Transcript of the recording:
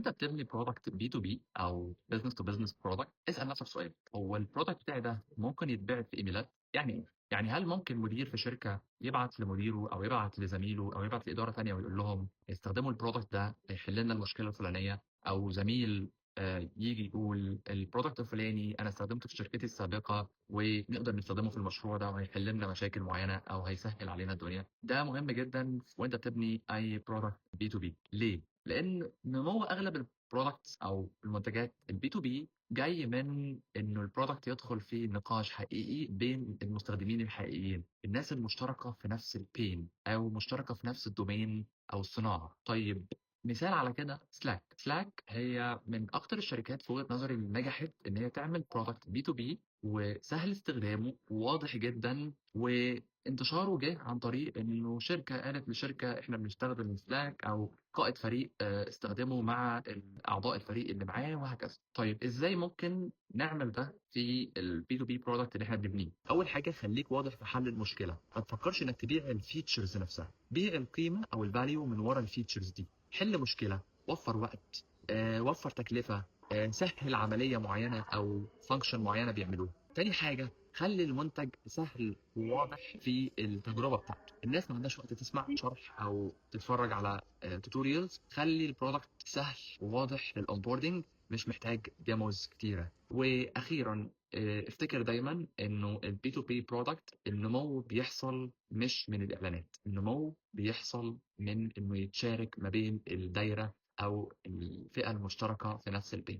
انت بتبني product B2B او business to business product، اسال نفسك سؤال: هو ال product بتاعي ده ممكن يتبعت في ايميلات؟ يعني ايه؟ يعني هل ممكن مدير في شركة يبعت لمديره او يبعت لزميله او يبعت لادارة ثانية ويقول لهم استخدموا ال product ده هيحل لنا المشكلة الفلانيه؟ او زميل يجي يقول ال product الفلاني انا استخدمته في شركتي السابقة ونقدر نستخدمه في المشروع ده وهيحل لنا مشاكل معينة او هيسهل علينا الدنيا. ده مهم جدا وانت بتبني اي product B2B. ليه؟ لان نمو اغلب ال products او المنتجات ال B2B جاي من انه ال product يدخل في نقاش حقيقي بين المستخدمين الحقيقيين، الناس المشتركة في نفس ال pain او مشتركة في نفس ال domain او الصناعه. طيب، مثال على كده Slack. Slack هي من اكتر الشركات في وجهه نظري اللي نجحت ان هي تعمل product B2B وسهل استخدامه وواضح جدا، وانتشاره جه عن طريق انه شركة قالت لشركة احنا بنستخدم Slack، او قائد فريق استخدمه مع اعضاء الفريق اللي معاه وهكذا. طيب، ازاي ممكن نعمل ده في ال B2B product اللي احنا بنبنيه؟ اول حاجه، خليك واضح في حل المشكله. ما تفكرش انك تبيع ال features نفسها، بيع القيمة او ال value من ورا ال features دي. حل مشكله، وفر وقت، وفر تكلفه، سهل عملية معينة او function معينة بيعملوها. تاني حاجه، خلي المنتج سهل وواضح في التجربة بتاعته. الناس ما عندهاش وقت تسمع شرح او تتفرج على tutorials. خلي ال product سهل وواضح لل onboarding، مش محتاج demos كتيره. واخيرا، افتكر دايما انه ال B2B product النمو بيحصل مش من الاعلانات، النمو بيحصل من انه يتشارك ما بين الدايرة او الفئة المشتركة في نفس ال pain.